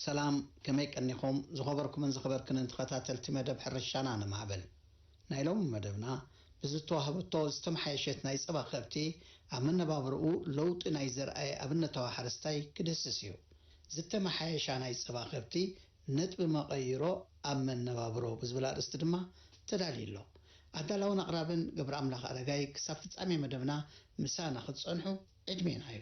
ሰላም፣ ከመይ ቀኒኹም? ዝኸበርኩምን ዝኸበርክንን ተኸታተልቲ መደብ ሕርሻና ንማዕበል። ናይ ሎሚ መደብና ብዝተዋህበቶ ዝተመሓየሸት ናይ ጸባ ከብቲ ኣብ መነባብሮኡ ለውጢ ናይ ዘርኣየ ኣብነታዊ ሓረስታይ ክድህስስ እዩ። ዝተመሓየሻ ናይ ጸባ ከብቲ ነጥቢ መቐይሮ ኣብ መነባብሮ ብዝብል ኣርእስቲ ድማ ተዳልዩ ኣሎ። ኣዳላውን ኣቕራብን ገብረ ኣምላኽ ኣረጋይ። ክሳብ ፍጻሜ መደብና ምሳና ክትጸንሑ ዕድሜና እዩ።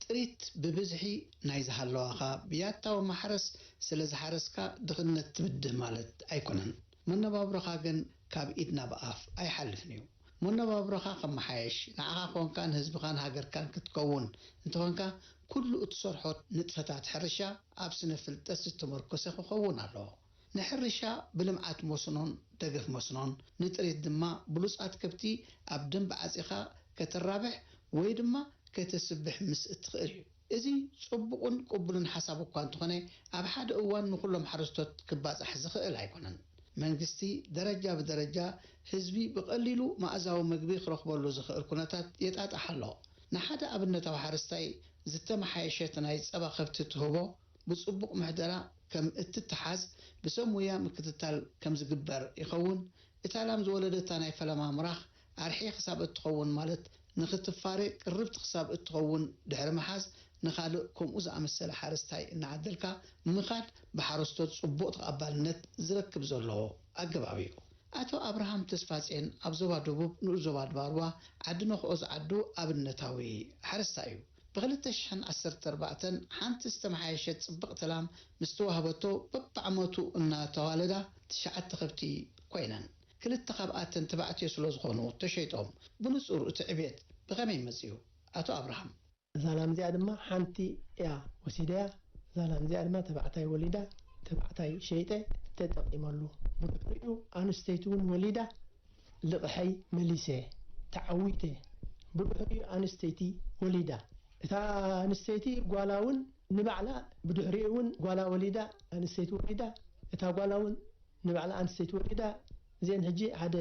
ጥሪት ብብዝሒ ናይ ዝሃለዋኻ ብያታዊ ማሕረስ ስለ ዝሓረስካ ድኽነት ትብድህ ማለት ኣይኮነን። መነባብሮኻ ግን ካብ ኢድ ናብ ኣፍ ኣይሓልፍን እዩ። መነባብሮኻ ከመሓየሽ፣ ንዓኻ ኮንካ ንህዝብኻን ሃገርካን ክትከውን እንተኾንካ፣ ኩሉ እትሰርሖ ንጥፈታት ሕርሻ ኣብ ስነ ፍልጠት ዝተመርኮሰ ክኸውን ኣለዎ። ንሕርሻ ብልምዓት መስኖን ደገፍ መስኖን፣ ንጥሪት ድማ ብሉጻት ከብቲ ኣብ ደንብ ዓጺኻ ከተራብሕ ወይ ድማ ከተስብሕ ምስ እትኽእል እዩ። እዚ ጽቡቕን ቅቡልን ሓሳብ እኳ እንተኾነ፣ ኣብ ሓደ እዋን ንኹሎም ሓረስቶት ክባጻሕ ዝኽእል ኣይኮነን። መንግስቲ ደረጃ ብደረጃ ህዝቢ ብቐሊሉ መኣዛዊ መግቢ ክረኽበሉ ዝኽእል ኩነታት የጣጥሕ ኣሎ። ንሓደ ኣብነታዊ ሓረስታይ ዝተመሓየሸት ናይ ጸባ ከብቲ ትህቦ ብጽቡቕ ምሕደራ ከም እትተሓዝ ብሰብ ሞያ ምክትታል ከም ዝግበር ይኸውን። እታ ላም ዝወለደታ ናይ ፈለማ ምራኽ ኣርሒ ክሳብ እትኸውን፣ ማለት ንኽትፋረ ቅርብቲ ክሳብ እትኸውን ድሕሪ ምሓዝ፣ ንኻልእ ከምኡ ዝኣመሰለ ሓረስታይ እናዓደልካ ምኻድ ብሓረስቶት ጽቡቕ ተቐባልነት ዝረክብ ዘሎ ኣገባብ እዩ። ኣቶ ኣብርሃም ተስፋጼን ኣብ ዞባ ደቡብ ንኡስ ዞባ ድባርዋ ዓዲ ነኽኦ ዝዓዱ ኣብነታዊ ሓረስታይ እዩ። ብ ክልተ ሽሕን ዓሰርተ ኣርባዕተን ሓንቲ ዝተመሓየሸት ጽብቕቲ ላም ምስ ተዋህበቶ፣ በብዓመቱ እናተዋለዳ ትሽዓተ ከብቲ ኮይነን። ክልተ ካብኣተን ተባዕትዮ ስለ ዝኾኑ ተሸይጦም። ብንጹር እቲ ዕብየት ብኸመይ መጺኡ? ኣቶ ኣብርሃም። እዛ ላም እዚኣ ድማ ሓንቲ እያ ወሲደያ። እዛ ላም እዚኣ ድማ ተባዕታይ ወሊዳ፣ ተባዕታይ ሸይጠ ተጠቒመሉ። ብድሕሪኡ ኣንስተይቲ እውን ወሊዳ፣ ልቕሐይ መሊሰ፣ ተዓዊተ። ብድሕሪኡ ኣንስተይቲ ወሊዳ። እታ ኣንስተይቲ ጓላ እውን ንባዕላ፣ ብድሕሪኡ እውን ጓላ ወሊዳ፣ ኣንስተይቲ ወሊዳ። እታ ጓላ እውን ንባዕላ ኣንስተይቲ ወሊዳ። እዚአን ሕጂ ሓደ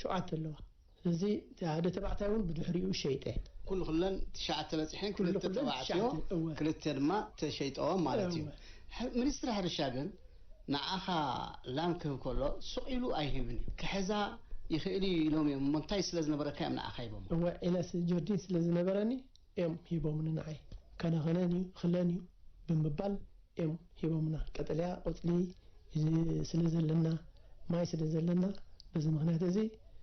ሸውዓተ ኣለዋ። ስለዚ እቲ ሓደ ተባዕታይ እውን ብድሕሪኡ ሸይጠ። ኩሉ ኩለን ትሽዓተ በጺሐን፣ ኩሉ ክልተ ኩለን ተባዕትዮ፣ ትሽዓተ፣ እወ። ክልተ ድማ ተሸይጠዎም ማለት እዩ። እወ። ሕ-፣ ሚኒስትሪ ሕርሻ ግን ንዓኻ ላም ክህብ ከሎ ሱቕ ኢሉ ኣይህብን እዩ። ክሕዛ ይኽእል እዩ ኢሎም እዮም። እሞ እንታይ ስለ ዝነበረካ እዮም ንዓኻ ሂቦም? እወ፣ ዒላስ ጀርዲን ስለ ዝነበረኒ እዮም ሂቦምኒ ንዓይ። ከነኸነን እዩ፣ ክለን እዩ ብምባል እዮም ሂቦምና። ቀጠልያ ቆጽሊ ስለ ዘለና፣ ማይ ስለ ዘለና፣ በዚ ምኽንያት እዚ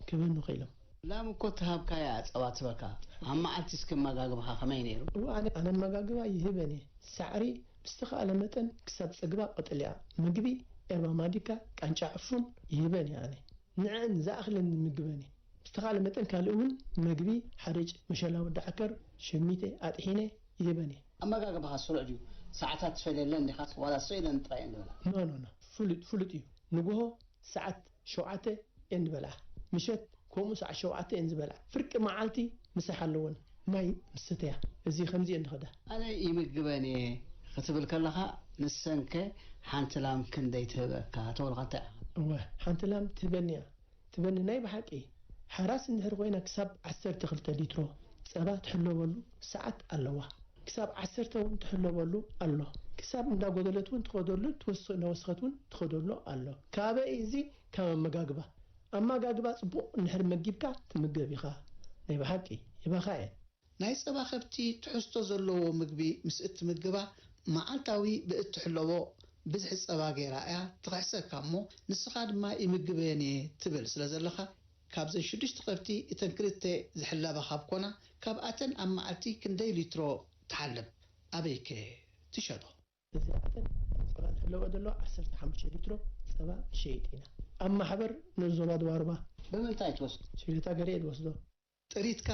ክህበኒ ክኢሎም። ላም እኮ ተሃብካያ ጸባ ትበካ። ኣብ መዓልቲ እስኪ ኣመጋግባኻ ከመይ ነይሩ? እወ፣ ኣነ፣ ኣነ ኣመጋግባ ይህበን እየ። ሳዕሪ ብዝተኻእለ መጠን ክሳብ ጸግባ ቀጠልያ ምግቢ፣ ኤርባ ማዲካ፣ ቃንጫ ዕፉን ይህበን እየ ኣነ። ንዕን ዝኣኽለን ይምግበን እየ። ብዝተኻእለ መጠን ካልእ እውን መግቢ፣ ሓርጭ፣ መሸላ ወዲ ዓከር፣ ሸሚተ፣ ኣጥሒነ ይህበን እየ። ኣመጋግባኻ ስሩዕ ድዩ? ሰዓታት ትፈልየለን ዲኻስ ዋላ ስቕ ኢለን ጥራይ እየን ዝበልዓ? ኖ፣ ኖ፣ ኖ። ፍሉጥ፣ ፍሉጥ እዩ። ንግሆ ሰዓት ሸውዓተ እየን ዝበልዓ። ምሸት ከምኡ ሰዓት ሸውዓተ እየን ዝበልዓ። ፍርቂ መዓልቲ ምሳሕ ኣለወን። ማይ ምስ ሰተያ። እዚ ከምዚ እየን ዝኸዳ። ኣነ ይምግበን እየ ክትብል ከለኻ፣ ንሰንከ ሓንቲ ላም ክንደይ ትህበካ? ተበልካ እንታይ ኢኻ? እወ፣ ሓንቲ ላም ትህበኒ እያ። ትበኒ ናይ ብሓቂ። ሓራስ እንድሕር ኮይና ክሳብ ዓሰርተ ክልተ ሊትሮ ጸባ ትሕለበሉ ሰዓት ኣለዋ። ክሳብ ዓሰርተ እውን ትሕለበሉ ኣሎ። ክሳብ እንዳጎደለት እውን ትኸደሉ፣ ትወስ-፣ እናወሰኸት እውን ትኸደሉ ኣሎ። ካበይ እዚ? ካብ ኣመጋግባ። ኣመጋግባ ጽቡቕ እንድሕር መጊብካ ትምገብ ኢኻ። ናይ ብሓቂ ይባኻ እየን። ናይ ጸባ ከብቲ ትሕዝቶ ዘለዎ ምግቢ ምስ እትምግባ፣ መዓልታዊ ብእትሕለቦ ብዝሒ ጸባ ገይራ እያ ትኽሕሰካ እሞ፣ ንስኻ ድማ ይምግበየን እየ ትብል ስለ ዘለኻ፣ ካብዘን ሽዱሽተ ከብቲ እተን ክልተ ዝሕለባ ካብ ኮና፣ ካብኣተን ኣብ መዓልቲ ክንደይ ሊትሮ ትሓልብ? ኣበይከ ትሸጦ? እዚኣተን ጸባ ዝሕለባ ዘለዋ ዓሰርተ ሓሙሽተ ሊትሮ ጸባ ንሸይጥ ኢና። ኣብ ማሕበር ንዞባ ድባርባ። ብምንታይ ትወስዶ? ሽሬታ ገሬ ትወስዶ። ጥሪትካ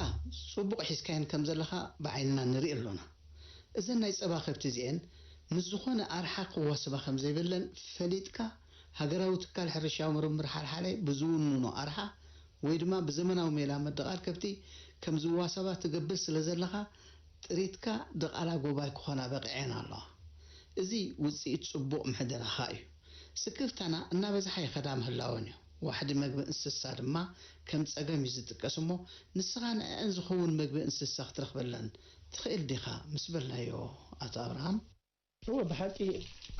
ጽቡቕ ሒዝካየን ከም ዘለኻ ብዓይንና ንርኢ ኣሎና። እዘን ናይ ጸባ ከብቲ እዚኤን ምስ ዝኾነ ኣርሓ ክዋስባ ከም ዘይብለን ፈሊጥካ፣ ሃገራዊ ትካል ሕርሻዊ ምርምር ሓልሓለ ብዝውንኖ ኣርሓ ወይ ድማ ብዘመናዊ ሜላ ምድቓል ከብቲ ከም ዝዋሰባ ትገብር ስለ ዘለኻ፣ ጥሪትካ ድቓላ ጎባይ ክኾና በቒዐን ኣለዋ። እዚ ውጽኢት ጽቡቕ ምሕደራኻ እዩ። ስክፍታና እናበዝሓ ይኸዳ ምህላወን እዩ። ዋሕዲ መግቢ እንስሳ ድማ ከም ጸገም እዩ ዝጥቀስ እሞ፣ ንስኻ ንዕአን ዝኸውን መግቢ እንስሳ ክትረኽበለን ትኽእል ዲኻ? ምስ በልናዮ፣ ኣቶ ኣብርሃም። እወ፣ ብሓቂ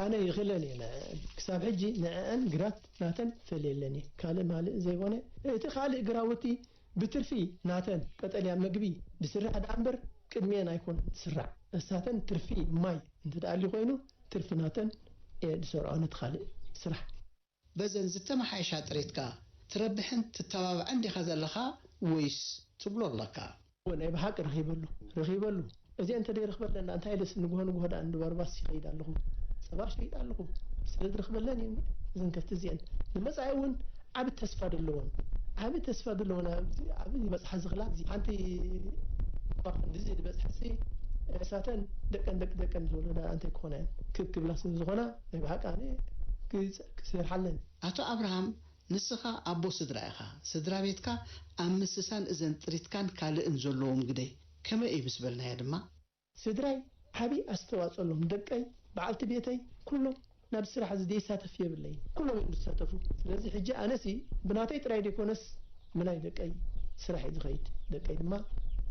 ኣነ ይኽእለን እየ ንዕአን። ክሳብ ሕጂ ንዕአን ግራት ናተን ፈልየለን እየ። ካልእ ማልእ ዘይኮነ፣ እቲ ካልእ ግራውቲ ብትርፊ ናተን ቀጠልያ መግቢ ዝስራሕ ደኣ እምበር ቅድሚኤን ኣይኮነን ዝስራዕ። እሳተን ትርፊ ማይ እንተ ደኣ ኣልዩ ኮይኑ፣ ትርፊ ናተን እየ ዝሰርዖ ነቲ ካልእ ስራሕ። በዘን ዝተመሓየሻ ጥሪትካ ትረብሕን ትተባብዐን ዲኻ ዘለኻ ወይስ ትብሎ ኣለካ? እወ፣ ናይ ብሓቂ ረኺበሉ፣ ረኺበሉ። እዚአን እንተ ደይረኽበለን ደኣ እንታይ ኢለስ ንግሆ ንግሆ ደኣ እንድበርባስ ይኸይድ ኣለኹ። ጸባ ሸይጥ ኣለኹ። ስለ ዝረኽበለን እየን እዘን ከብቲ እዚአን። ንመጻኢ እውን ዓቢ ተስፋ ደለወን። ዓቢ ተስፋ ደለወን። ኣብዚ ዓቢ ይበጽሓ ዝኽላ እዚ ሓንቲ እኳ ክንድዚ ዝበጽሐሲ እሳተን ደቀን ደቂ ደቀን ዝወለዳ እንተይኮነ ክብ ክብላ ስለ ዝኾና ናይ ብሓቂ ኣነ ክጸ-፣ ክሰርሓለን። ኣቶ ኣብርሃም፣ ንስኻ ኣቦ ስድራ ኢኻ። ስድራ ቤትካ ኣብ ምስሳን እዘን ጥሪትካን ካልእን ዘለዎም ግደ ከመይ እዩ ምስ በልናዮ ድማ፣ ስድራይ ዓቢ ኣስተዋጽኦ ኣለዎም። ደቀይ፣ በዓልቲ ቤተይ፣ ኩሎም ናብ ስራሕ እዚ ዘይሳተፍ የብለይን። ኩሎም እዮም ዝሳተፉ። ስለዚ ሕጂ ኣነሲ ብናተይ ጥራይ ዘይኮነስ ብናይ ደቀይ ስራሕ እዩ ዝኸይድ። ደቀይ ድማ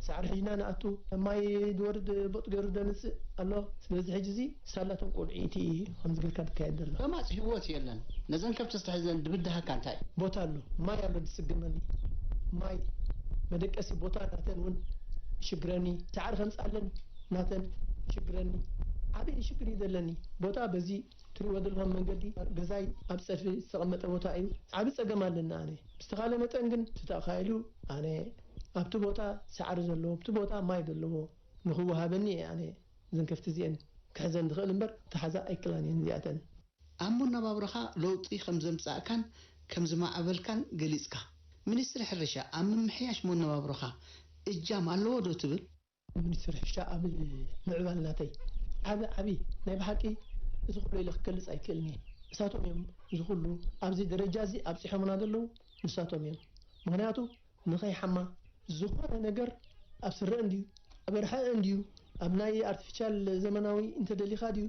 ሳዕሪ ሒዝና ንኣቱ፣ ማይ ዝወርድ ቦጥ ገይሩ ደምጽእ ኣሎ። ስለዚ ሕጂ እዚ ሳላቶም ቆልዑ እቲ እዩ ከምዚ ጌርካ ዝካየድ ዘሎ። ለማጽ ህይወት የለን። ነዘን ከብቲ ዝተሕዘን ድብድሃካ እንታይ? ቦታ ኣሎ፣ ማይ ኣሎ ዝስግመኒ። ማይ መደቀሲ ቦታ ናተን እውን ይሽግረኒ። ሳዕሪ ከምጽኣለን ናተን ይሽግረኒ። ዓብዪ ሽግር እዩ ዘለኒ። ቦታ በዚ ትሪእዎ ዘለኹም መንገዲ ገዛይ ኣብ ጸድፊ ዝተቐመጠ ቦታ እዩ። ዓቢ ጸገም ኣለኒ ኣነ። ብዝተኻለ መጠን ግን ተተኻኢሉ ኣነ ኣብቲ ቦታ ሳዕሪ ዘለዎ፣ ኣብቲ ቦታ ማይ ዘለዎ ንኽወሃበኒ እየ ኣነ እዘን ከፍቲ እዚአን ክሕዘን ዝኽእል እምበር ክሓዛ ኣይክእላን እየን እዚኣተን። ኣብ መነባብሮኻ ለውጢ ከም ዘምጻእካን ከም ዝማዕበልካን ገሊጽካ። ሚኒስትሪ ሕርሻ ኣብ ምምሕያሽ መነባብሮኻ እጃም ኣለዎ ዶ ትብል? ሚኒስትሪ ሕርሻ ኣብ ምዕባል ናተይ ዓቢ ዓቢ ናይ ብሓቂ እዚ ኩሉ ኢለ ክገልጽ ኣይክእልን እየ። ንሳቶም እዮም እዚ ኩሉ ኣብዚ ደረጃ እዚ ኣብጺሖምና ዘለዉ ንሳቶም እዮም። ምኽንያቱ ንኸይሓማ ዝኾነ ነገር ኣብ ስረ እንድዩ ኣብ ኣርሓ እንድዩ ኣብ ናይ ኣርቲፊሻል ዘመናዊ እንተደሊኻ ድዩ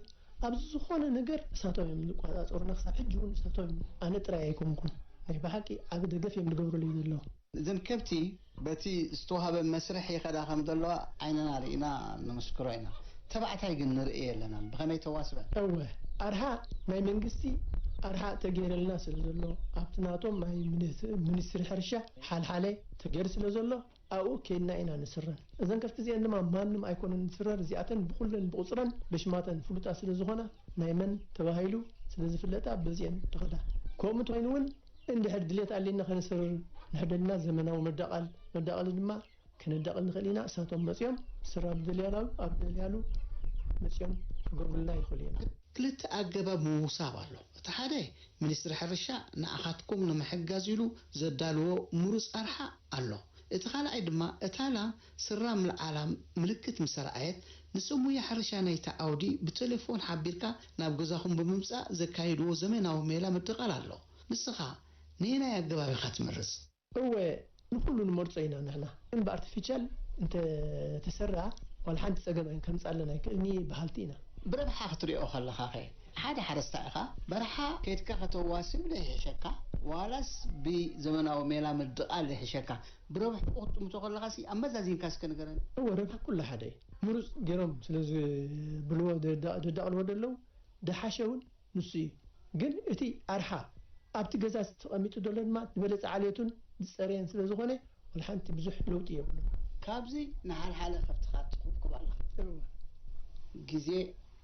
ኣብ ዝኾነ ነገር ንሳቶም እዮም ዝቆጻጸሩና። ክሳብ ሕጂ እውን ንሳቶም እዮም። ኣነ ጥራይ ኣይኮንኩን። ናይ ብሓቂ ዓቢ ደገፍ እዮም ዝገብሩለይ ዘለዉ። እዘን ከብቲ በቲ ዝተዋህበ መስርሕ ይኸዳ ከም ዘለዋ ዓይንና ርኢና ንምስክሮ ኢና። ተባዕታይ ግን ንርኢ የለናን። ብኸመይ ተዋስበን? እወ፣ ኣርሓ ናይ መንግስቲ ኣርሓ ተገይረልና ስለ ዘሎ ኣብቲ ናቶም ናይ ሚኒስ-፣ ሚኒስትሪ ሕርሻ ሓልሓለ ተገይሩ ስለ ዘሎ ኣብኡ ከይድና ኢና ንስረን። እዘን ከፍቲ እዚአን ድማ ማንም ኣይኮነን ዝስረር፣ እዚኣተን ብኩለን ብቁፅረን በሽማተን ፍሉጣት ስለ ዝኾና ናይ መን ተባሂሉ ስለ ዝፍለጣ በዚአን ተኸዳ። ከምኡ እንተኮይኑ እውን እንድሕር ድሌት ኣሊና ከነስርር ንሕደልና ዘመናዊ መዳቐል፣ መዳቐሊ ድማ ከነዳቕል ንኽእል ኢና። እሳቶም መፅዮም ስራ ኣብ ደልያሉ ኣብ ደልያሉ መፅዮም ክገብሩልና ይኽእሉ እዮም። ክልተ ኣገባብ ምውሳብ ኣሎ። እቲ ሓደ ሚኒስትሪ ሕርሻ ንኣኻትኩም ንምሕጋዝ ኢሉ ዘዳልዎ ምሩፅ ኣርሓ ኣሎ። እቲ ካልኣይ ድማ እታ ላም ስራ ምልዓላ ምልክት ምስ ኣርኣየት ንሰብ ሙያ ሕርሻ ናይቲ ዓውዲ ብቴሌፎን ሓቢርካ ናብ ገዛኹም ብምምፃእ ዘካይድዎ ዘመናዊ ሜላ ምድቓል ኣሎ። ንስኻ ነየናይ ኣገባብ ኢኻ ትመርጽ? እወ፣ ንኹሉ ንመርጾ ኢና ንሕና። ግን ብኣርቲፊሻል እንተ ተሰራ ዋላ ሓንቲ ጸገም ኣይን-፣ ከምጽኣለን ኣይክእልን እዩ በሃልቲ ኢና። ብረብሓ ክትሪኦ ከለኻኸ? ሓደ ሓረስታይ ኢኻ፣ በረኻ ከይድካ ከተዋስብ ዶ ይሕሸካ? ዋላስ ብዘመናዊ ሜላ ምድቓል ይሕሸካ? ብረብሕኡ ክትጥምቶ ከለኻሲ ኣመዛዚንካ እስከ ንገረኒ። እወ፣ ረብሓ ኩሉ ሓደ እዩ። ምሩፅ ገይሮም ስለ ዝብልዎ ደዳ-፣ ደዳቕልዎ ደለዉ፣ ደሓሸ እውን ንሱ እዩ። ግን እቲ ኣርሓ ኣብቲ ገዛ ተቐሚጡ ዘሎ ድማ ዝበለጸ ዓሌቱን ዝጸረየን ስለ ዝኾነ፣ ወላ ሓንቲ ብዙሕ ለውጢ የብሉን። ካብዚ ንሓልሓለ ከብትኻ ትኹብኩብ ኣለኻ። እወ። ግዜ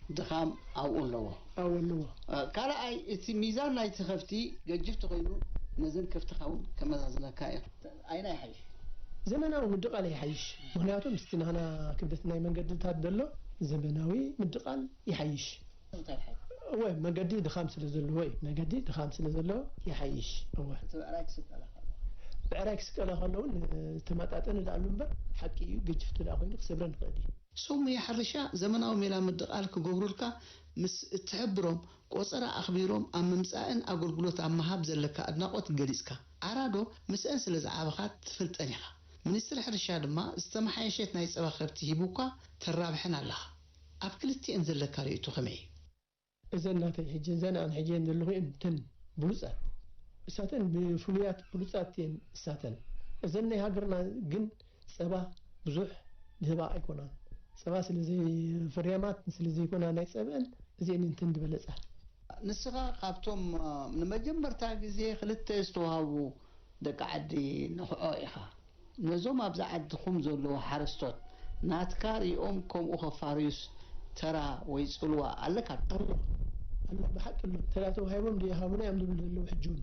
ድኻም ኣብኡ ኣለዎ። ኣብኡ ኣለዎ። እ፣ ካልኣይ፣ እቲ ሚዛን ናይቲ ከብቲ ገጅፍ ተኾይኑ፣ ነዘን ከብትኻ እውን ከመዛዝነካ እዩ። ኣይና ይሓይሽ? ዘመናዊ ምድቓል ይሓይሽ። ምኽንያቱ ምስቲ ናህና ክብደት ናይ መንገድታት ዘሎ ዘመናዊ ምድቓል ይሓይሽ። እንታይ ይሓይሽ? እወ፣ መንገዲ ድኻም ስለ ዘለዎ እዩ። መንገዲ ድኻም ስለ ዘለዎ ይሓይሽ። እወ። እቲ ብዕራይ ክስቀላ ከሎ? ብዕራይ ክስቀላ ከሎ እውን ዝተመጣጠነ ደኣ ኣሎ እምበር፣ ሓቂ እዩ፣ ገጅፍቲ ደኣ ኮይኑ ክሰብረን ይኽእል እዩ። ሰብ ሞያ ሕርሻ ዘመናዊ ሜላ ምድቓል ክገብሩልካ ምስ እትሕብሮም፣ ቆጸራ ኣኽቢሮም ኣብ ምምጻእን ኣገልግሎት ኣብ ምሃብ ዘለካ ኣድናቖት ገሊጽካ። ዓራዶ ምስአን ስለ ዝዓበኻ ትፈልጠን ኢኻ። ሚኒስትሪ ሕርሻ ድማ ዝተመሓየሸት ናይ ጸባ ከብቲ ሂቡካ ተራብሐን ኣለኻ። ኣብ ክልቲኤን ዘለካ ርእይቶ ከመይ እዩ? እዘን ናተይ ሕጂ፣ እዘን ኣነ ሕጂ ዘለኹ እየን ዘለኹ እየን እተን ብሉጻት። እሳተን ብፍሉያት ብሉጻት እየን እሳተን። እዘን ናይ ሃገርና ግን ጸባ ብዙሕ ዝህባ ኣይኮናን። ጸባ ስለ ዘይ-፣ ፍርያማት ስለ ዘይኮና ናይ ጸብአን፣ እዚአን እንተን ዝበለጻ። ንስኻ ካብቶም፣ እ፣ ንመጀመርታ ግዜ ክልተ ዝተዋህቡ ደቂ ዓዲ ንኽዖ ኢኻ። ነዞም ኣብዚ ዓድኹም ዘለዉ ሓረስቶት ናትካ ሪኦም ከምኡ ከፋርዩስ ተራ ወይ ጽልዋ ኣለካ? ኣሎ፣ ኣሎ፣ ብሓቂ ኣሎ። ተራ ተዋሂቦም ዘይሃቡና እዮም ዝብሉ ዘለዉ፣ ሕጂ እውን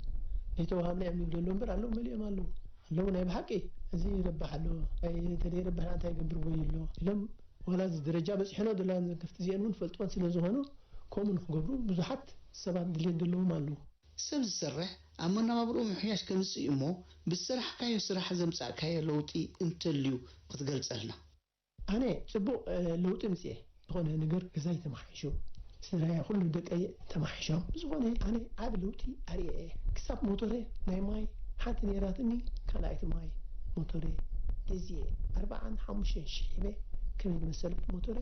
ዘይተዋሃብና እዮም ዝብሉ ዘለዉ እምበር፣ ኣለዉ፣ መሊኦም ኣለዉ። ኣለዉ፣ ናይ ብሓቂ። እዚ ይረብሕ ኣሎ። ኣይ፣ እንተ ዘይረብሕና እንታይ ይገብር ወይ ኣሎ ኢሎም፣ ዋላ እዚ ደረጃ በጺሐን ኣለዋ። እዘን ከፍቲ እዚአን እውን ፈልጥወን ስለ ዝኾኑ፣ ከምኡ ንክገብሩ ብዙሓት ሰባት ድሌት ዘለዎም ኣለዉ። ሰብ ዝሰርሕ፣ ኣብ መነባብርኡ ምምሕያሽ ከምጽእ እዩ እሞ፣ ብዝሰራሕካዮ ስራሕ ዘምጻእካዮ ለውጢ እንተልዩ ክትገልጸልና? ኣነ ጽቡቕ፣ እ፣ ለውጢ ኣምጺኤ። ዝኾነ ነገር ገዛይ ተማሓይሹ፣ ስድራይ፣ ኩሉ ደቀይ ተማሓይሾም። ብዝኾነ ኣነ ዓቢ ለውጢ ኣርእየ እየ። ክሳብ ሞቶረ ናይ ማይ ሓንቲ ነይራትኒ፣ ካልኣይቲ ማይ ሞቶረ ገዚኤ፣ ኣርባዓን ሓሙሽተን ሽሕ ሂበ፣ ከመይ ዝመሰለት ሞቶረ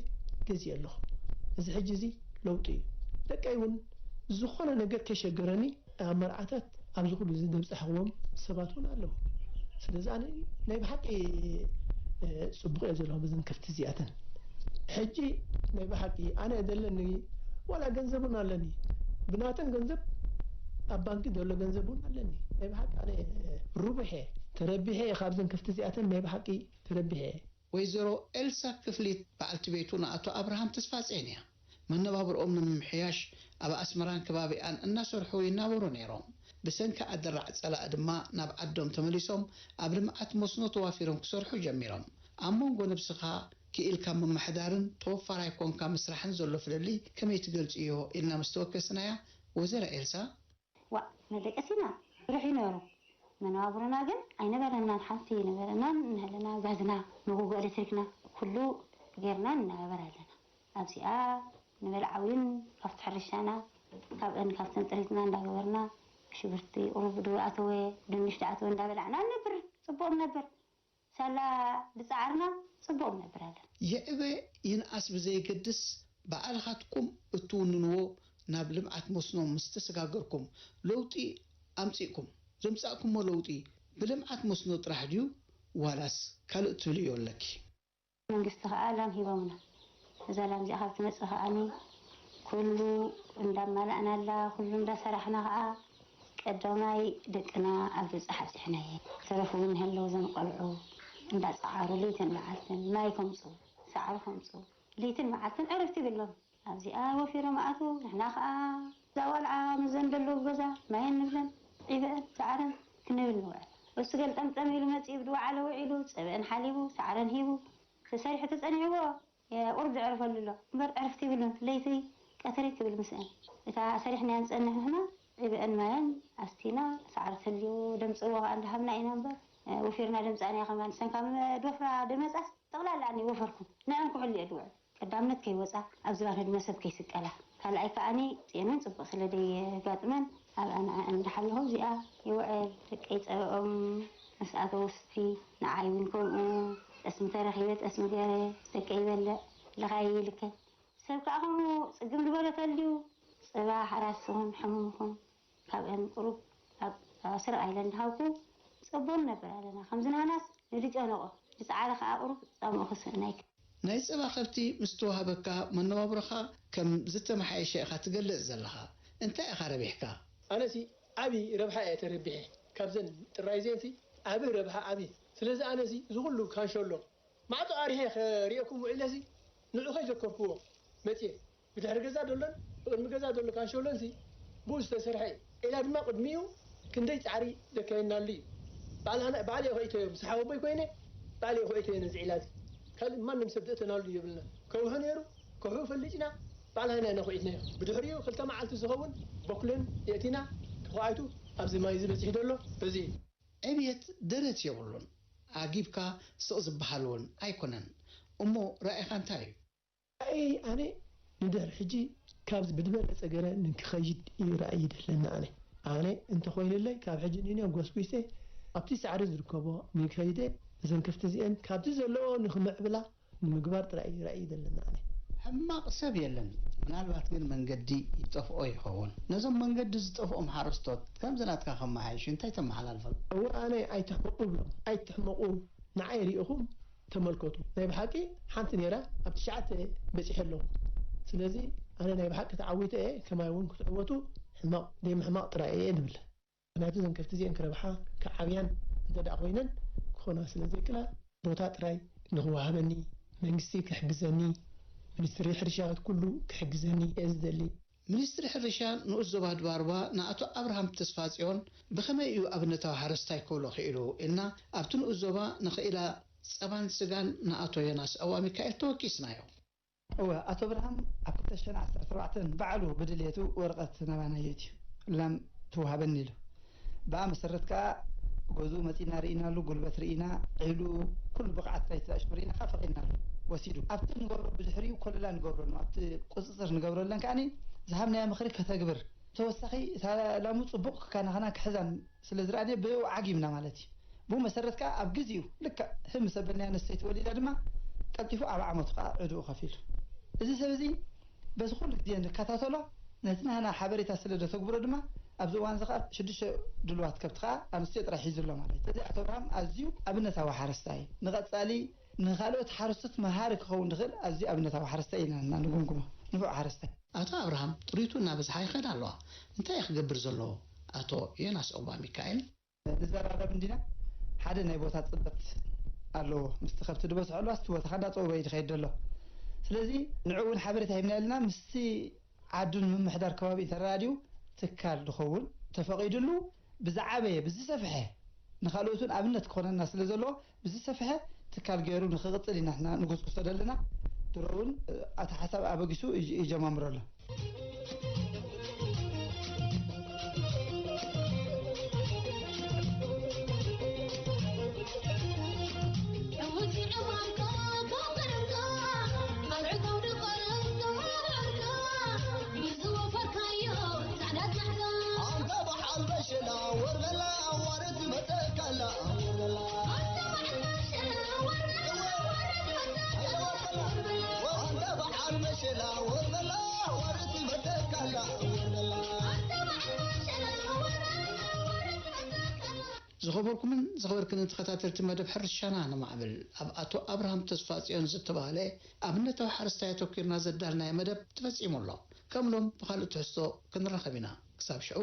ገዚኤ ኣለኹ። እዚ ሕጂ እዚ ለውጢ እዩ። ደቀይ እውን ዝኾነ ነገር ከይሸገረኒ ኣብ መርዓታት ኣብዚ ኩሉ እዚ ዘብጻሕዎም ሰባት እውን ኣለዉ። ስለዚ ኣነ ናይ ብሓቂ፣ እ፣ ጽቡቕ እየ ዘለኹ በዘን ከፍቲ እዚኣተን። ሕጂ ናይ ብሓቂ ኣነ ዘለኒ ዋላ ገንዘብ እውን ኣለኒ። ብናተን ገንዘብ ኣብ ባንኪ ዘሎ ገንዘብ እውን ኣለኒ። ናይ ብሓቂ ኣነ ርቡሕ እየ፣ ተረቢሐ እየ ካብዘን ከፍቲ እዚኣተን ናይ ብሓቂ ተረቢሐ እየ። ወይዘሮ ኤልሳ ክፍሊት በዓልቲ ቤቱ ንኣቶ ኣብርሃም ተስፋጼን እያ። መነባብርኦም ንምምሕያሽ ኣብ ኣስመራን ከባቢኣን እናሰርሑ ይናበሩ ነይሮም። ብሰንኪ ኣደራዕ ጸላኢ ድማ ናብ ዓዶም ተመሊሶም ኣብ ልምዓት መስኖ ተዋፊሮም ክሰርሑ ጀሚሮም። ኣብ መንጎ ነብስኻ ክኢልካ ምምሕዳርን ተወፋራይ ኮንካ ምስራሕን ዘሎ ፍልልይ ከመይ ትገልጽዮ? ኢልና ምስ ተወከስናያ፣ ወይዘሮ ኤልሳ፣ ዋእ፣ መደቀሲና ብዙሕ እዩ ነይሩ። መነባብሮና ግን ኣይነበረናን፣ ሓንቲ ኣይነበረናን። ንህልና ጋዝና፣ መጎጎ ኤሌክትሪክና፣ ኩሉ ጌርና ንነባበር ኣለና። ኣብዚኣ ንበልዓ እውን ካብቲ ሕርሻና፣ ካብአን ካብተን ጥሪትና እንዳገበርና፣ ሽጉርቲ፣ ቁሩብ ድወ ኣተወ፣ ድንሽ ድኣተወ እንዳበላዕና ንነብር፣ ጽቡቕ ንነብር። ሳላ ዝጸዓርና ጽቡቕ ንነብር ኣለና። ይዕበ ይንኣስ ብዘየገድስ፣ ባዕልኻትኩም እትውንንዎ ናብ ልምዓት መስኖ ምስ ተሰጋገርኩም፣ ለውጢ ኣምጺእኩም። ዘምጻእኩሞ ለውጢ ብልምዓት መስኖ ጥራሕ ድዩ ዋላስ ካልእ ትብልዮ ኣለኪ? መንግስቲ ከኣ ላም ሂቦምና። እዛ ላም እዚኣ ካብ ትመጽእ ከኣኒ ኩሉ እንዳማላእናላ፣ ኩሉ እንዳሰራሕና ከኣ ቀዳማይ ደቅና ኣብ ግብጺ ሓጺሕናየ። ተረፉ እውን ይህለው፣ እዞም ቆልዑ እንዳጸዓሩ ለይትን መዓልትን ማይ ከምጹ፣ ሳዕሪ ከምጹ፣ ለይትን መዓልትን ዕረፍቲ የብሎም። ኣብዚኣ ወፊሮም ኣትዉ፣ ንሕና ከኣ እዛ ቆልዓ ምስዘን ዘለዉ ገዛ ማየን ንብለን፣ ዒበአን፣ ሳዕረን ክንብል ንውዕል። እሱ ገልጠምጠም ኢሉ መጺኡ ብድወዓለ ውዒሉ፣ ጸብአን ሓሊቡ፣ ሳዕረን ሂቡ፣ ተሰሪሑ ተጸኒዕዎ፣ ቁሩብ ዘዕርፈሉ ኣሎ እምበር ዕረፍቲ የብሉን። ለይቲ ቀትሪ ክብል ምስአን። እታ ሰሪሕናያ ንጸንሕ ንሕና፣ ዒበአን ማየን ኣስቲና፣ ሳዕሪ ተልዩ ደምጽእዎ ከኣ እንዳሃብና ኢና እምበር፣ ወፊርና ደምጻእናያ ከማን። ንሰን ካብ መድወፍራ ደመጻስ ጠቕላላ ኣነ ወፈርኩን። ንዐን ክሕሉ እየ ድውዕል። ቀዳምነት ከይወጻ፣ ኣብ ዝባን ህድመ ሰብ ከይስቀላ። ካልኣይ ከኣኒ፣ ጽዮንን ጽቡቕ ስለ ደየጋጥመን፣ ኣብኣ ንዐአን እንዳሓለኹ እዚኣ ይውዕል። ደቀይ ጸበኦም ምስ ኣተወስቲ፣ ንዓይ እውን ከምኡ። ጠስሚ ተረኺበ፣ ጠስሚ ገይረ፣ ደቀይ ይበልዕ፣ ልኻይ ይልከ። ሰብ ከኣ ከምኡ ጽግም ዝበሎ ተልዩ፣ ጸባ ሓራስ ይኹን ሕሙም ይኹን፣ ካብአን ቁሩብ ኣብ ኣስር ኣይላንድ ሃብኩ። ጸቦን ነበር ኣለና። ከምዚ ናናስ ንድጨነቆ፣ ንጻዕሪ ከኣ ቁሩብ ጻምኡ ክስእነይ። ናይ ጸባ ከብቲ ምስ ተዋህበካ መነባብሮኻ ከም ዝተመሓየሸ ኢኻ ትገልጽ ዘለኻ። እንታይ ኢኻ ረቢሕካ? ኣነሲ ዓቢ ረብሓ እየ ተረቢሐ። ካብዘን ጥራይ እዚኤንሲ ዓቢ ረብሓ ዓቢ። ስለዚ ኣነሲ እዚ ኩሉ ካንሸሎ ማዕጾ ኣሪሄ ከርእየኩም ውዒለሲ ንዑ ከይዘከርኩዎ መጽየ። ብድሕሪ ገዛ ደሎን ብቕድሚ ገዛ ደሎ ካንሸሎንሲ ብኡ ዝተሰርሐ እዩ። ዒላ ድማ ቅድሚኡ ክንደይ ጻዕሪ ደካየናሉ እዩ። ባዕልና-፣ ባዕለይ ኾይተዮ ምስ ሓወቦይ ኮይነ ባዕለይ ኾይተዮ ነዚ ዒላ እዚ። ካልእ ማንም ሰብ ደእተናሉ የብልና። ከውሑ ነይሩ፣ ከውሑ ፈሊጭና ባዕልና ኢና ነኹዒትናዮ። ብድሕሪኡ ክልተ መዓልቲ ዝኸውን በኩለን የእቲና ተኹዓይቱ ኣብዚ ማይ እዚ በጺሑ ደሎ በዚ እዩ። ዕብየት ደረት የብሉን። ዓጊብካ ስቕ ዝበሃል እውን ኣይኮነን። እሞ ራኢኻ እንታይ እዩ? ኣይ ኣነ ንድሕር ሕጂ ካብዚ ብድበለጸ ገረ ንክኸይድ እዩ ራእይ ደለና። ኣነ ኣነ እንተኾይንለይ ካብ ሕጂ ንንዮም ጎስጒሰ ኣብቲ ሳዕሪ ዝርከቦ ንከይደ እዘን ከፍቲ እዚአን ካብቲ ዘለዎ ንክምዕብላ ንምግባር ጥራይ እዩ ራእይ ደለና። ኣነ ሕማቕ ሰብ የለን። ምናልባት ግን መንገዲ ይጠፍኦ ይኸውን። ነዞም መንገዲ ዝጠፍኦም ሓረስቶት ከምዚ ናትካ ከመሓይሹ እንታይ ተመሓላልፈሎም? እወ ኣነ ኣይትሕመቑ ብሎም። ኣይትሕመቑ፣ ንዓይ ሪኢኹም ተመልከቱ። ናይ ብሓቂ ሓንቲ ነይራ ኣብ ትሽዓተ በጺሐ ኣለኹ። ስለዚ ኣነ ናይ ብሓቂ ተዓዊተ እየ፣ ከማይ እውን ክትዕወቱ ሕማቕ ደይምሕማቕ ጥራይ እየ ዝብል። ምኽንያቱ እዘን ከፍቲ እዚአን ክረብሓ ክዓብያን እንተ ደኣ ኮይነን ክኾና ስለ ዘይክላ ቦታ ጥራይ ንኽወሃበኒ መንግስቲ ክሕግዘኒ ሚኒስትሪ ሕርሻ ኩሉ ክሕግዘኒ እየ ዝደሊ። ሚኒስትሪ ሕርሻ ንኡስ ዞባ ድባርባ ንኣቶ ኣብርሃም ተስፋጽዮን ብኸመይ እዩ ኣብነታዊ ሓረስታይ ክብሎ ክኢሉ ኢልና ኣብቲ ንኡስ ዞባ ንኽኢላ ጸባን ስጋን ንኣቶ ዮናስ ኣዋሚካኤል ተወኪስናዮ። እወ፣ ኣቶ ኣብርሃም ኣብ ክልተ ሽሕን ዓሰርተ ኣርባዕተን ባዕሉ ብድልየቱ ወረቐት ናባና የእትዩ። ላም ትወሃበኒ ኢሉ። ብኣ መሰረት ከኣ ገዝኡ መጺእና ርኢናሉ፣ ጉልበት ርኢና፣ ዒሉ፣ ኩሉ ብቕዓት ናይቲ ኣሽሙ ርኢና ከኣ ፈቒድናሉ። ወሲዱ። ኣብቲ ንገብሮ ብድሕሪኡ ኮለላ ንገብረሉ፣ ኣብቲ ቁጽጽር ንገብረለን ከኣ ዝሃብናዮ ምኽሪ ከተግብር። ተወሳኺ እታ ላሙ ጽቡቕ ክከናኸና ክሕዛን ስለ ዝረኣናዮ ብኡ ዓጊብና ማለት እዩ። ብኡ መሰረት ከኣ ኣብ ግዜኡ ልክዕ ህም ምስ ኣበልናያ ኣንስተይቲ ወሊዳ ድማ ቀልጢፉ ኣብ ዓመቱ ከኣ ዕድኡ ከፊሉ። እዚ ሰብ እዚ በዚ ኩሉ ግዜ ንከታተሎ ነቲ ናህና ሓበሬታ ስለ ዘተግብሮ ድማ ኣብዚ እዋን እዚ ከኣ ሽዱሽተ ድሉዋት ከብቲ ከኣ ኣንስትዮ ጥራይ ሒዙ ኣሎ ማለት እዩ። ስለዚ ኣቶ ኣብርሃም ኣዝዩ ኣብነታዊ ሓረስታይ እዩ። ንቐጻሊ ንኻልኦት ሓረስቶት መሃሪ ክኸውን ዝኽእል ኣዝዩ ኣብነታዊ ሓረስታይ ኢና ንግምግሞ። ንፉዕ ሓረስታይ። ኣቶ ኣብርሃም ጥሪቱ እናበዝሓ ይኸድ ኣለዋ። እንታይ እዩ ክገብር ዘለዎ? ኣቶ ዮናስ ኦባ ሚካኤል። ንዘራረብ እንዲና ሓደ ናይ ቦታ ጽበት ኣለዎ። ምስቲ ከብቲ ዝበዝሖ ኣለዋ፣ እስቲ ቦታ ከንዳ ጸውበ እዩ ዝኸይድ ዘሎ። ስለዚ ንዕኡ እውን ሓበሬታ ሂብና ኣለና። ምስቲ ዓዱን ምምሕዳር ከባቢ ተረዳዲኡ ትካል ድኸውን ተፈቒዱሉ ብዝዓበየ ብዝሰፍሐ ንኻልኦት እውን ኣብነት ክኾነና ስለ ዘለዎ ብዝሰፍሐ ትካል ገይሩ ንኽቕጽል ኢና ንሕና ንጉስጉሶ ዘለና። ድሮ እውን እቲ ሓሳብ ኣበጊሱ ይጀ-፣ ይጀማምሮ ኣሎ። ዝኸበርኩምን ዝኸበርክንን ተኸታተልቲ መደብ ሕርሻና ንማዕብል፣ ኣብ ኣቶ ኣብርሃም ተስፋጽዮን ዝተባህለ ኣብነታዊ ሓረስታይ ኣተኲርና ዘዳልናዮ መደብ ተፈጺሙ ኣሎ። ከም ሎም ብኻልእ ትሕዝቶ ክንራኸብ ኢና። ክሳብ ሽዑ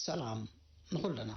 ሰላም ንኹልና።